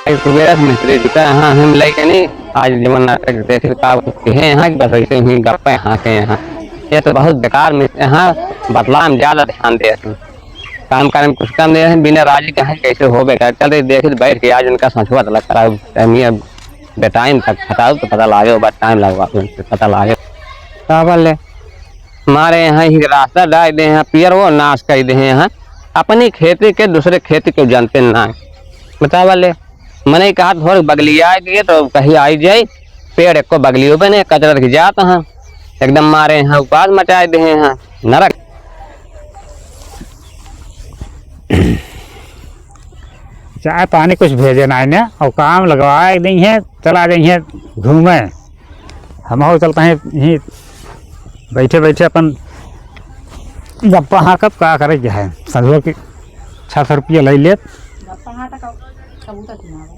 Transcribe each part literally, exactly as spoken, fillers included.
आज सुबेरे से मिस्त्री जुटा, हाँ, हम लइके नहीं, आज जवन नाटक देखे का कुछ है यहाँ, बस ऐसे ही गप्पे हाँके यहाँ। ये तो बहुत बेकार मिस्त्री, यहाँ बतलाव में ज्यादा ध्यान दे हैं। काम करे में कुछ कम दे हैं, बिना राजी के हैं, कैसे हो बेकार। चल रे, देखे तो बैठ के आज उनका संसवा तलक कराओ, टाइम ये बेटाइम तक खटाओ तो पता लागे, ओकर टाइम लगवा, पता लागे। का बोले? मारे यहाँ ही रास्ता डाल दे हैं, पियर वो नाश कर दे हैं। अपनी खेती के दूसरे खेती के जानते ना। बतावा ले, मने कहा थोड़े बगलिया के तो कहीं आई जाई, पेड़ एको बगलियो पे नहीं, कचरा रख जात हैं, एकदम मारे यहाँ उपास मचाए दे हैं, नरक। चाय पानी कुछ भेजे ना इन्हें, और काम लगवाए नहीं है, चला जाइए घूमे। हम हो चलते हैं यहीं बैठे बैठे अपन गप्पा हाँकब, का करे के है, संझो के छः सौ रुपया ले लेत। गप्पा हाँका कब-, कबूतर सुनावे।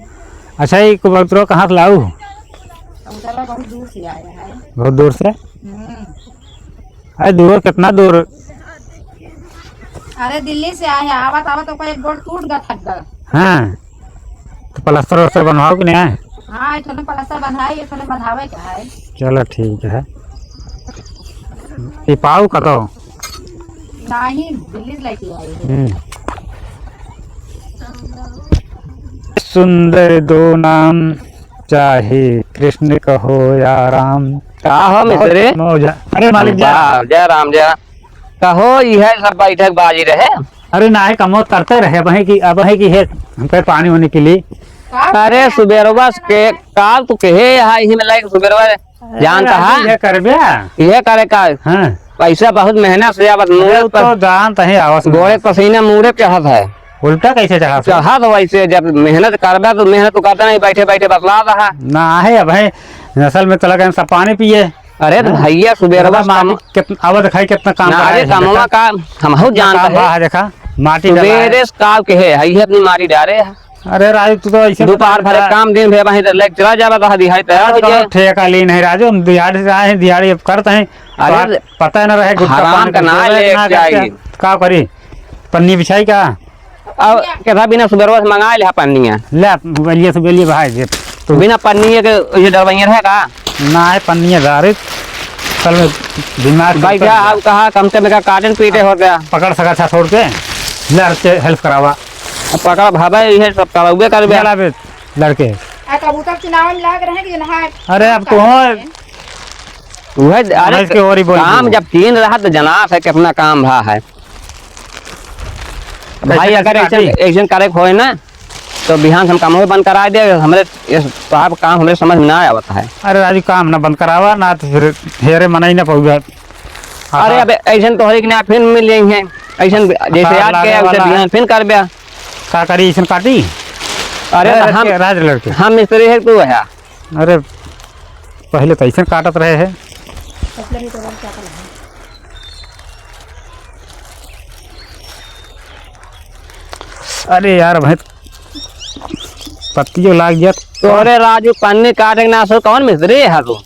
अच्छा, ये कबूतरो कहाँ से लाऊ? कबूतरवा बहुत दूर से आया है। बहुत दूर से? हम्म। अरे दूर, कितना दूर? अरे दिल्ली से आए हैं, आवत आवत ओकर एक गोड़ टूट गया, थक गया। हाँ, तो प्लास्टर व्लास्टर बनवाओ कि नहीं? हाँ, एक ठो ने प्लास्टर बंधाई, एक ठो ने बंधावे के है। चलो ठीक है। ये पाऊ कतो? नहीं, दिल्ली से लेके आए हैं। हम्म। सुंदर दो नाम चाहे कृष्ण कहो या राम। का हो मिस्त्री? बहुत मौज है। अरे मालिक जी। वाह, जय राम जय। कहो, इहे सब बैठक बाजी रहे। अरे ना, है कमौत करते रहे, अब है कि, अब है कि है, हम पे पानी होने के लिए। अरे सुबेरवा के काल तू कहे यहाँ, इही में लाइक सुबेरवा अरे जानता राजू, है? ये करबे? ये करे का? हाँ। पैसा बहुत मेहनत से आवत, अरे, मुँह वो पर तो जानता है, आवत में। गोड़े पसीना मुँह पे चढ़त है। उल्टा कैसे चढ़ा से? चढ़त वैसे, जब मेहनत करबे तो मेहनत तो करते नहीं, बैठे बैठे बतला रहा। ना है, अब है, नसल में चला गए, सब पानी पिए। अरे तो हाँ? भैया, सुबेरवा दादा, माटी कम- कितना, अब दिखाई कितना काम ना, करा अरे है, कमवा देखा? का, हम हो कितना जानता काम है। बा है, देखा, माटी डला है। सुबेरे से काल के है, है अपनी मारी डारे है। अरे राजू, तू तो ऐसे दोपहर बता भरे रहा। काम, दिन भर वहीं लेके चला जावा, तो दिहाड़ी तैयार हो जाए। ठेका ली नहीं राजू, हम दिहाड़ी से आए हैं, दिहाड़ी अब करते हैं। अरे पता है ना रहे, गुटखा हराम पान का ना करते, लेके ना करते। जाइए। का करी? पन्नी बिछाई का? अब केथा बिना सुबेरवा से मंगाए ले पन्निया। ले, बेलिया से बेलिया भाई जे। तू बिना पन्निया के ये डरवैया रहे का? ना है पन्निया दारू। कल में दिमाग भाई चलता क्या है। आप कहा कम से कम का काटन पीटे हो गया। पकड़ सका था छोड़ के। ले, अरे हेल्प करावा। अब पकड़ भाभा, ये सब करावे करबे। ले ला बे, लड़के। आ कबूतर चुनाव में लाग रहे कि नहा अरे अब काम तो हो। करते हैं। वह, अरे, मनोज के ओरी बोल काम दियो। जब तीन रहा तो जना है कितना काम भा है। कैसे, भाई, कैसे अगर ऐसे, काटी? ऐसे करे होए ना, तो बिहान से हम कामो बंद करा दे। हमरे, ये साहब, काम हमरे समझ में ना आवत है। अरे राजू, काम ना बंद करावा ना, तो फिर हेरे मनाई ना पाऊगा। अरे, हाँ। अब ऐसे तो है कि ना, फिर मिल जाएंगे। ऐसे जैसे हाँ, आज लागे के, वैसे वाला है। बिहान फिर कर ब्या। का करी, ऐसे काटी? अरे, अरे, तो हम, लड़के, राज लड़के। हम मिस्त्री है, तू है। अरे, पहले तो ऐसे काटत रहे हैं। अरे यार, भाई, पत्तियों लाग गया। तो अरे राजू, पन्नी काटे के ना सो, कौन मिस्त्री है तू?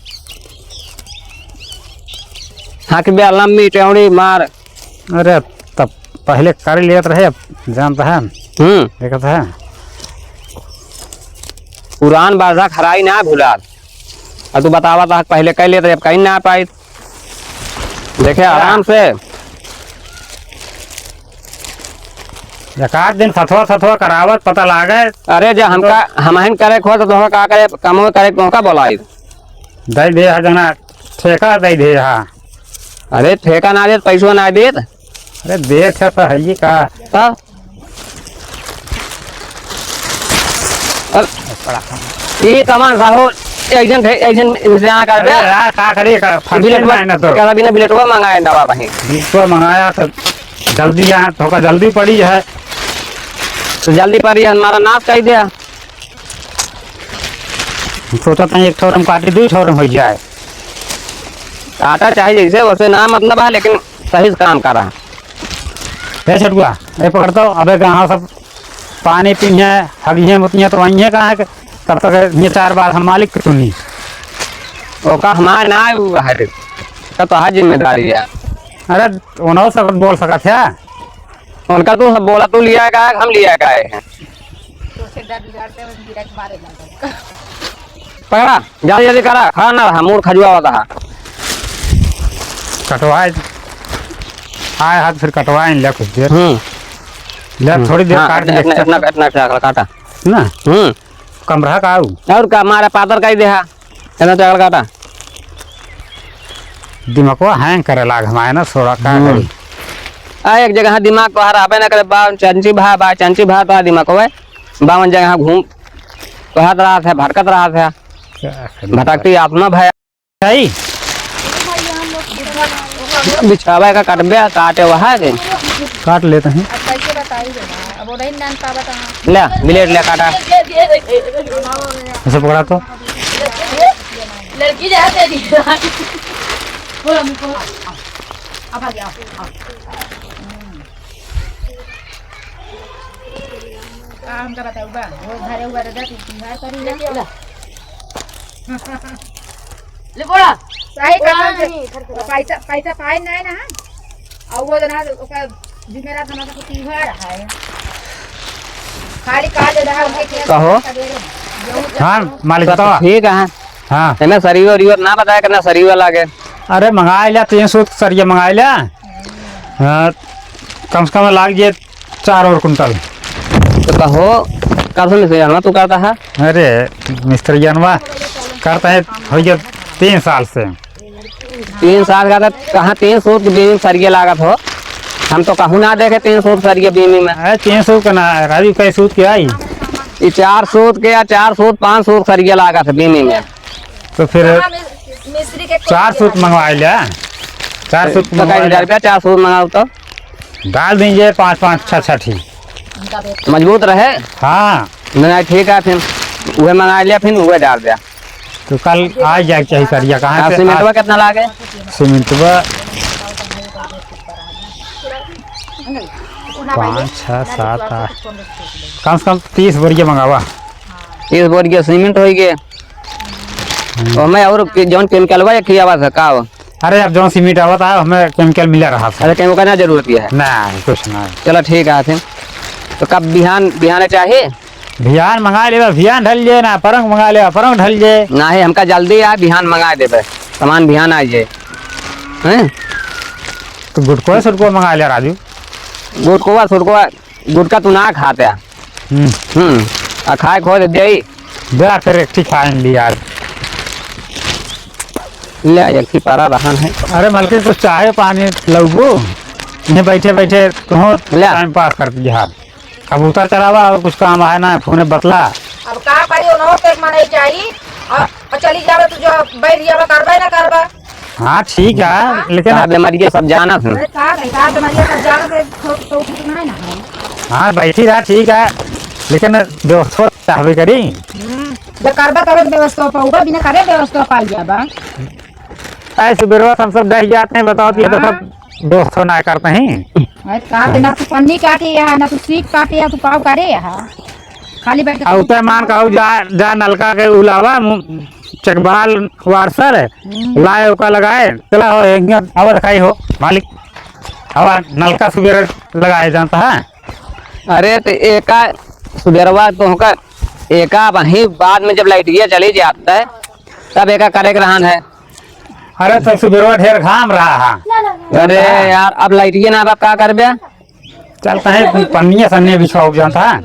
हक बे लम्बी टेवड़ी मार। अरे, तब पहले कर लेत रहे, अब जानता है। हम्म। देखत है। पुरान बाधा खराई ना भुलात। अब तू बतावा तो पहले कर लेत रहे, अब कहीं ना पाई। देखे, आराम से। एक आध दिन सथवा सथवा करावत पता लागे। अरे, जे तो हमका, हमहिन करे खोज, तो तोहका का करे, कमो करे, तोहका बोलाई। दे दे हा जना, ठेका दे दे हा। अरे, ठेका ना देत, पैसो ना देत। अरे, देत है तो है ही का। तब? अब ई कमान साहब, एक जन थे, एक जन इंतजाम कर दे। अरे यार, का करी, का फंसे बिलेटवा, ना है ना तो। करा बिना बिलेटवा मंगाए दवा भाई। बिलेटवा मंगाया तो जल्दी यहाँ, थोड़ा जल्दी पड़ी है। तो जल्दी पड़ी है, हमारा नाश कर दिया। सोचा था एक ठोर में काटी, दो ठोर में हो जाए। काटा चाहे जैसे, वैसे ना मतलब है, लेकिन सही से काम करा। ए छोटुआ, ए पकड़ तो, अबे कहाँ सब पानी पीहे, हगिहे, मुतिहे तो वहीं है, कहाँ है? तब तक ये चार बार हम मालिक के सुनी। ओका हमार ना है, वो है, तब तो हर जिम्मेदारी है। अरे, उन्हों से बोल सकत है। उनका तू बोला, तू लिया का है, हम लिया का है। छेदा बिगाड़ते हुए गिरा के मारे लगा। पकड़ा, जल्दी जल्दी करा, खड़ा ना रहा, मूड़ खजुआ होता है। कटवाए, आए हाथ फिर कटवाए ले कुछ देर। हम्म। ले हम्म। थोड़ी देर हाँ, काट इतना, के इतना, देखता। इतना, इतना, इतना काटा। ना? हम्म। कम रहा का आऊ? और का, मारा पातर का ही देहा। इतना चावल काटा। दिमागवा हैंग करे लाग हमारे ना, थोड़ा का हम्म। करी? आ, एक जगह दिमाग तो रहबे ना करे, बा चंची भा, बा चंची भा, तो दिमाग होए। बावन जगह घूम, कहत रहत है, भटकत रहत है। क्या करी? भटकती आत्मा भय। सही। बिछावा का कटबे, काटे वहा के। काट लेते हैं। अब कैसे बताई रे माँ? अब वो नहीं नान पावत है। ले, ब्लेड ले काटा। ऐसे पकड़ा तो। लड़की जाते नहीं। बोलो, बोलो। अब आ जाओ। का हमका बताऊ बा? वो घरे हुआ दादा, तू तिहार करी ना। ले बोला। सही कहा। पैसा, पैसा पाए ना है ना। और वो जना ओका जुमेरात हमारा को तिहार है। खाली काल दे रहा उनके खेत कहो। सवेरे। हाँ, मालिक सब बतावा। ठीक है। हाँ। है ना, सरिया उरिया ना बताया करना, सरिया लागे। अरे, मंगाए ल्या, तीन सूत सरिया मंगाए ल्या। हाँ, कम से कम लाग जे चार और कुंटल। तो कहो, कब से मिस्त्री जानवा तू करता है? अरे, मिस्त्री जानवा करता है, हो गया तीन साल से। तीन साल का तो कहाँ तीन सूत के बीम सरिये लागत हो? हम तो कहूँ ना देखे तीन सूत सरिये बीमी में। अरे, तीन सूत का ना, राजू, कई सूत के आई? ये चार सूत के या चार सूत, पाँच सूत सरिये लागत है बीमी में। तो फिर हाँ, मिस-, मिस्त्री के चार सूत मंगवा लिया, चार सूत तो मंगवा कई हजार लिया। रुपया चार सूत मंगाओ तो? डाल दीजिए पाँच पाँच छः छः ठी। मजबूत रहे। हाँ। नहीं, ठीक है, फिर वह मंगा लिया, फिर वह डाल दिया। तो कल आ जाए चाहे सरिया कहाँ हाँ, से? सीमेंटवा आज कितना लागे? सीमेंटवा पाँच, छः, सात, आठ, कम से कम तीस बोरिया मंगावा। तीस बोरिया सीमेंट होई गे। हम्म। और मैं और के-, जौन केमिकलवा एक ही आवा था, का हो? अरे, अब जौन सीमेंट आवत है, हमें केमिकल मिला रहा था। अरे, केमिकल का ना जरूरत है? ना, कुछ ना। चलो, ठीक है, फिर। तो कब बिहान, बिहान चाहे? बिहान मंगा लेबे, बिहान ढल जे ना, परंग मंगा लेबे, परंग ढल जे। नाही, हमका जल्दी आ, बिहान मंगा देबे, सामान बिहान आ जाए। हैं? तो गुटको सुटको मंगा ले राजू। गुटकोवा सुटकोवा, गुटका तू ना खाते। हम्म। हम्म, आ खाए खो दे देई। दे फिर एक ठीक खाए ली यार। ले, एक ही पारा रहन है। अरे मलकिन, कुछ चाहे पानी लउबू? इन्हें बैठे बैठे तुहों ले। टाइम पास कर दिया। कबूतर चरावा और कुछ काम है ना, फोन बतला। अब का करी, उन्हों के एक मनई चाही, और, और चली जावे, तू जो बैठ जावे, करबे ना करबे। हाँ, ठीक है, हाँ? लेकिन का बीमारी के सब जानत हैं। अरे, का, का बीमारी के सब जानत हैं, तो, तो कुछ नहीं ना है। हाँ, बैठी रहा, ठीक है, लेकिन व्यवस्था चाहबे करी। हम्म, जब करबे तबे तो व्यवस्था पाऊबा, बिना करे व्यवस्था पाई जाबा। ऐसे बेरवा हम सब डह जाते हैं, बताओ, ये तो सब हाँ। दोस्तों ना करते हैं। अरे, का तो ना तू पन्नी काटे यहाँ, ना तू सीप काटे यहाँ, तू पाव करे यहाँ। खाली बैठ के आ उतर मान कहू जा, जा नलका के उलावा मु-, चकबाल वारसर हम्म। लाए ओका लगाए, चला हो, हियाँ आवा दिखाई हो, मालिक, आवा नलका सुबेरे लगाए जानता है। अरे, तो एका सुबेरवा तो होकर एका वहीं बाद में जब लाइटिया चली जाता है, तब एका करे के रहन है। अरे, तो सुबेरवा ढेर घाम रहा है। अरे यार, अब लाइटिया ना, अब का करबे? चलता है, पन्निया सन्निया बिछवाओ जानता है।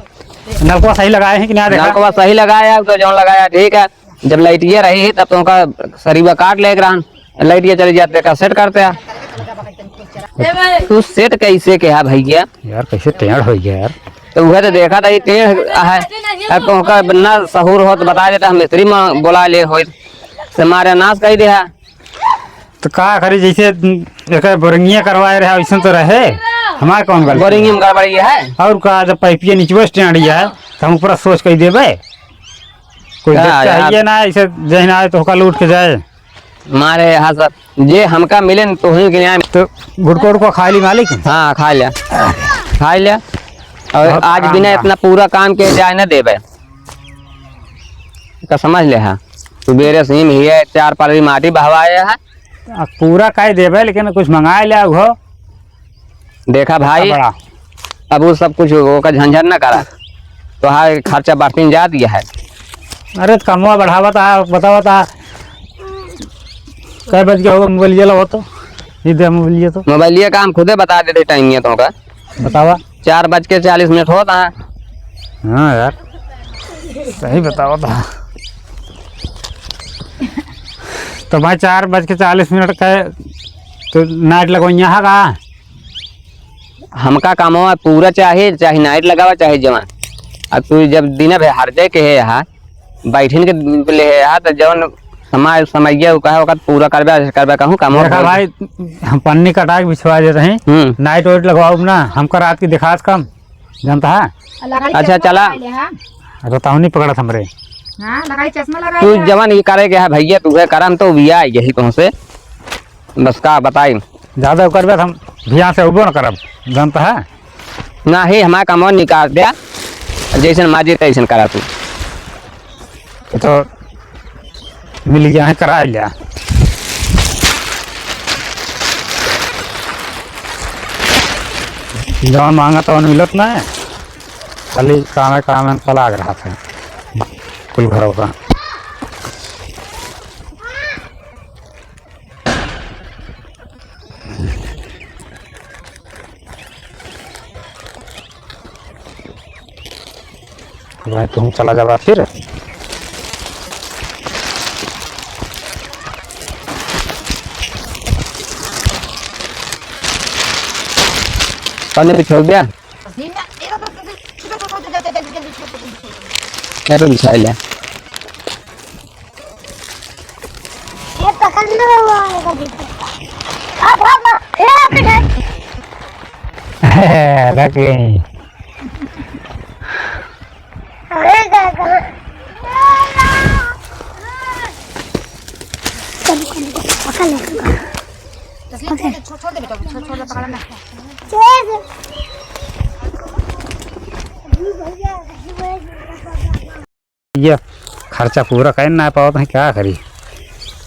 नलकवा सही लगाए हैं कि ना देखा? नलकवा सही लगाया, तो जौन लगाया ठीक है। जब लाइटिया रही तब तो उनका सरीबा काट ले रहन, लाइटिया चली जाते का सेट करते हैं। तू सेट कैसे के है भैया? यार, कैसे टेढ़ हो गया यार। तो वह तो देखा था, ये टेढ़ है। अब तो उनका ना सहूर हो तो बता देता, हम मिस्त्री में बोला ले हो, से मारे नाश कर दे है। तो का करी, जैसे एकर बोरिंगिया करवाए रहे, वैसन तो रहे, हमार कौन गलती? बोरिंगिया में गड़बड़ी है। और का, जब पाइपिया निचवे से टेढ़ी है, तो हम ऊपर सोच के देबे? कोई का देख यार? चाहिए ना, ऐसे जहिन आए तो होका लूट के जाए। मारे यहाँ सब, जे हमका मिले न, तो ही के न्याय। तो गुटको उटको खा ली मालिक? हाँ, खा लिया, खा लिया। और अब आज काम बिना ना। इतना पूरा काम के जाए न देबे। का समझ ले हा, सुबेरे से ही है, चार पालरी माटी बहवाए है। आ, पूरा कह देबे, लेकिन कुछ मंगाए ले, उहो। देखा भाई, बड़ा। अब वो सब कुछ ओका झंझट ना करा। तोहार खर्चा बढ़तीन जा दिया है। अरे, कमवा बढ़ावत आ, बतावत आ। कै बज के होगा मोबाइलिया ला हो तो? ये दे मोबाइलिया तो। मोबाइलिया का हम खुदे बता देते टाइम ये तो होगा। बतावा। चार बज के चालीस मिनट होता है। हाँ यार, सही बतावत आ। तो भाई, चार बज के चालीस मिनट का तो नाइट लगवाइया है का? हमका कमवा पूरा चाहे, चाहे नाइट लगावा, चाहे जवान। अब तू जब दिन भे हर जाए के है यहाँ, बैठन के ले है यहाँ, तो जौन समय, समैया उ कहे, ओकर पूरा करबे, करबे कहूँ, कमवा देखा पूरा। भाई, हम पन्नी कटा के बिछवा देते हैं। हम्म। नाइट वाइट लगवाओ ना, हमका रात की दिखात कम, जानता है? अच्छा, चला। रतौनी पकड़त हमरे। हाँ, लगाई चश्मा लगाई तू है। जवन ये करे के है भैया, तू है करन तो बिया यही तुमसे। बस का बताई। ज्यादा करबे त हम भिया से उबो न करब, जानता है? नाही, हमार कमवा निकाल द्या, जैसन माजे तैसन करा तू। तो मिल गया है, करा लिया। जौन मांगा तौन मिलत ना है, खाली काम है, काम है, पलाग रहा था कुल घरों का। भाई, तुम चला जाबा फिर। कौन ने बिछोड़ दिया? अरे, बिछा लिया। ये पकड़ लो, वो आएगा पीछे। अब, अब, अब, ये पकड़। रख गई। अरे दादा। चल, चल, पकड़ ले। तसलीम, छोड़, छोड़ दे बेटा, छोड़, छोड़ दे, पकड़ ना। छोड़ दे। ये खर्चा पूरा कर ना पावत है, क्या करी?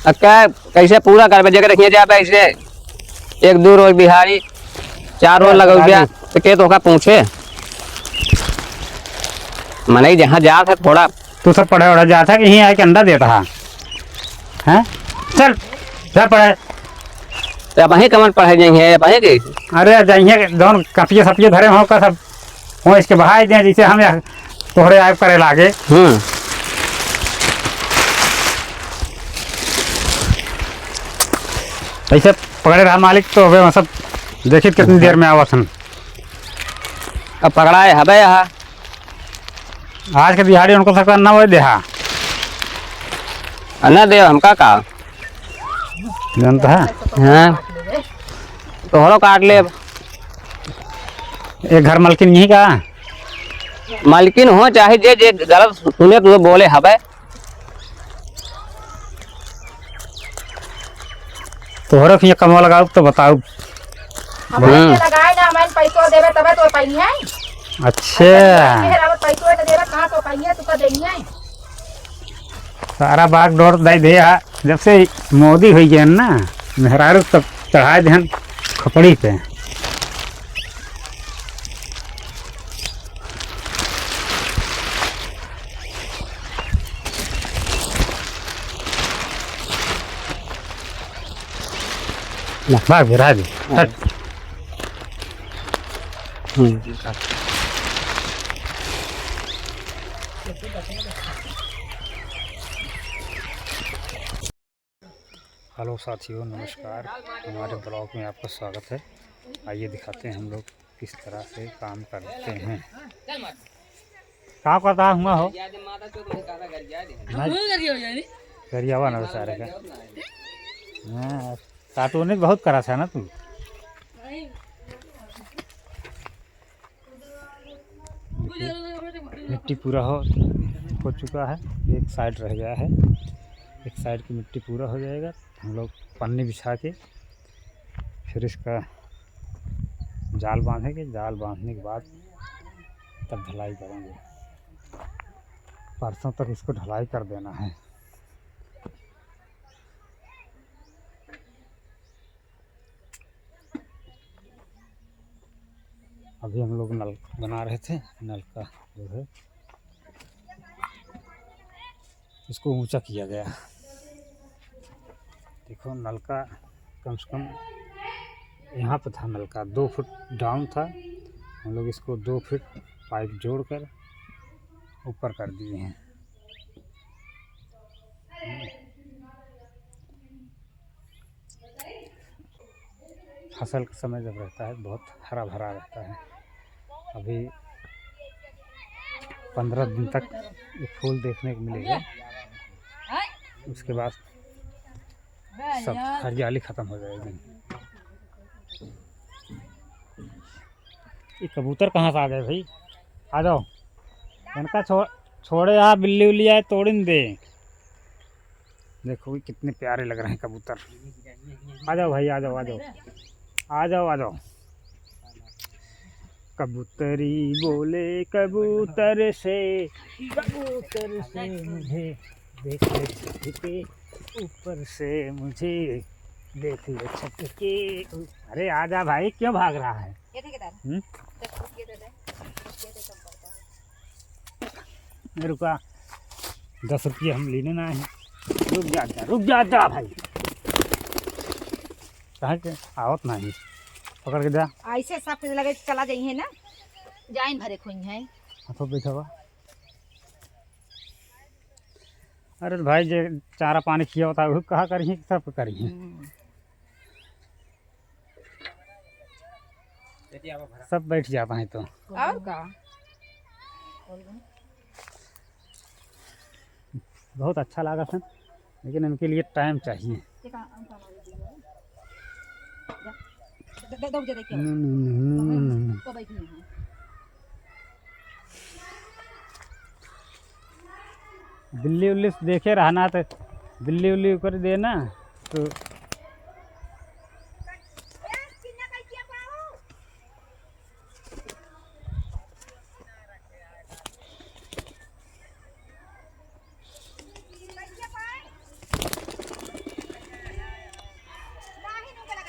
अब क्या, कैसे पूरा करबे? जगह रखिए जा पैसे, एक दो रोज दिहाड़ी, चार रोज लगौबिया, तो के तोहका पूछे? मनई जहाँ जात है थोड़ा। तू सब पढ़े वढ़े जात है कि यहीं आके अंडा देता है? हैं? चल, जा पढ़े। तो अब वहीं कमन पढ़े जाइए, अब वहीं के? अरे, जाइए, जौन कपिए सपिए धरे हो का सब, वो इसके बहाई दे, जैसे हम यहाँ तोहरे आइब करे लागे। हम्म। ऐसे पकड़े रहा मालिक, तो अबे मतलब देखित कितनी देर में आवत हन। अब पकड़ाए हबे यहाँ। आज के दिहाड़ी उनको सबका न होए देहा। आ, न दे, हमका का? जानता है? हाँ। तोहरो काट लेब। एक घर मालकिन यहीं का? मालकिन हो चाहे जे, जे गलत सुने तो बोले हबे। तोहरे खिया कमवा लगाउब तो बताउब। हमरे हम्म। के लगाए ना, हमन पैसो देबे तबे तो पइहे। अच्छा। फिर अब पैसो तो देबे, कहाँ तो पइहे, तू का देइहे? सारा बागडोर दे दे हा। जब से मोदी होइ गए ना, मेहरारू तब चढ़ाए देहन खोपड़ी पे। ना, भाग भी रहा दे। हट। हम्म। हेलो साथियों, नमस्कार। हमारे ब्लॉग में आपका स्वागत है। आइए दिखाते हैं हम लोग किस तरह से काम करते हैं। का करता हुआ हो? गरियावा ना बेचारे का। हाँ, कार्टूनिज बहुत करा था ना तू। देखिए, मिट्टी पूरा हो, हो चुका है, एक साइड रह गया है, एक साइड की मिट्टी पूरा हो जाएगा। हम लोग पन्नी बिछा के फिर इसका जाल बांधेंगे। जाल बांधने के बाद तब ढलाई करेंगे। परसों तक इसको ढलाई कर देना है। अभी हम लोग नल बना रहे थे, नल का जो है इसको ऊंचा किया गया। देखो, नलका कम से कम यहाँ पे था, नलका दो फुट डाउन था, हम लोग इसको दो फीट पाइप जोड़कर ऊपर कर दिए हैं। फसल का समय जब रहता है, बहुत हरा भरा रहता है। अभी पन्द्रह दिन तक ये फूल देखने को मिलेगा, उसके बाद सब हरियाली खत्म हो जाएगी। ये कबूतर कहाँ से आ गए भाई? आ जाओ, इनका छो-, छोड़े, यहाँ बिल्ली उल्ली आए, तोड़िन दे। देखो, ये कितने प्यारे लग रहे हैं कबूतर। आ जाओ भाई, आ जाओ, आ जाओ, आ जाओ, आ जाओ। कबूतरी बोले कबूतर से, कबूतर से मुझे देख ले छत के ऊपर से, मुझे देख ले छत के ऊ-, अरे आजा भाई, क्यों भाग रहा है? ये ठेकेदार। हम्म? दस रुपये दे दे। ये तो कम पड़ता है। रुका, दस रुपये हम लेने ना है। रुक जा, जा, रुक जा, जा भाई। कहाँ के? आवत ना है। पकड़ के जा। ऐसे सब के लगे चला जाइए ना। जाइन भरे खोई है। हाथों बैठा हुआ। अरे भाई, जे चारा पानी खिया होता है, वो कहाँ करिए, सब करिए। हम्म। सब बैठ जाता है तो। और का? बहुत अच्छा लगा था, लेकिन इनके लिए टाइम चाहिए। बिल्ली उल्ली से देखे रहना तो, बिल्ली उल्ली ऊपर देना तो।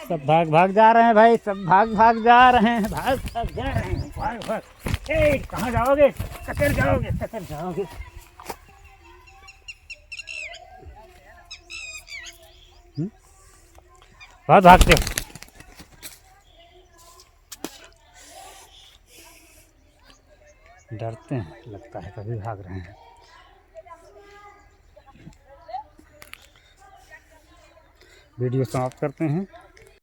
सब भाग भाग जा रहे हैं भाई, सब भाग भाग जा रहे हैं, भाग भाग जा रहे हैं, भाग भाग। ए, कहाँ जाओगे? कतर जाओगे, कतर जाओगे? हम्म? बहुत भागते हो। डरते हैं, लगता है, तभी भाग रहे हैं। वीडियो समाप्त करते हैं।